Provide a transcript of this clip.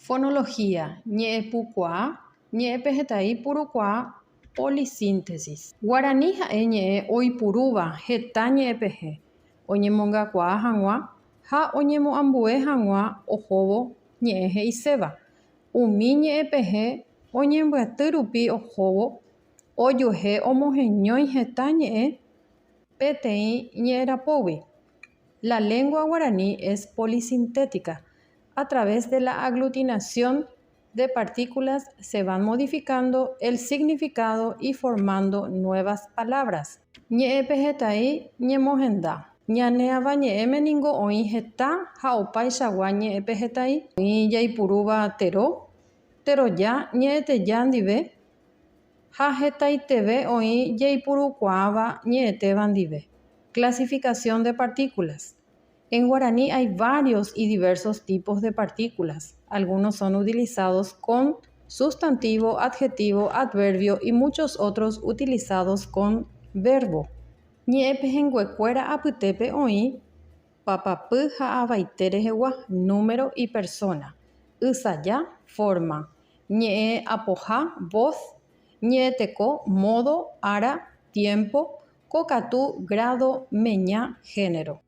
Fonología, ñe'ẽpukuaa, ñe'ẽpehẽtai purukuaa, polisíntesis. Guarani ha'e ñe'ẽ oipurúva heta ñe'ẽpehẽ oñemongakuaa hag̃ua ha oñemoambue hag̃ua ohóvo ñe'ẽ he'iséva. Umi ñe'ẽpehẽ oñembyaty rupi ohóvo ojuehe omoheñói heta ñe'ẽ peteĩ ñe'ẽrapógui. La lengua guaraní es polisintética. A través de la aglutinación de partículas se van modificando el significado y formando nuevas palabras. Ñe'ẽpehẽtai ñemohenda. Ñane avañe'ẽme ningo oĩ heta ha opaichagua ñe'ẽpehẽtai. Oĩ jaipurúva tero, teroja, ñe'ẽteja ndive ha hetaiteve oĩ jaipurukuaáva ñe'ẽtéva ndive. Clasificación de partículas. En guaraní hay varios y diversos tipos de partículas. Algunos son utilizados con sustantivo, adjetivo, adverbio y muchos otros utilizados con verbo. Ñe'ẽpehẽnguekuéra apytépe oĩ papapy ha avaite rehegua, número y persona, ysaja, forma, ñe'ẽ apoha, voz, ñe'ẽteko, modo, ára, tiempo, kokatu, grado, meña, género.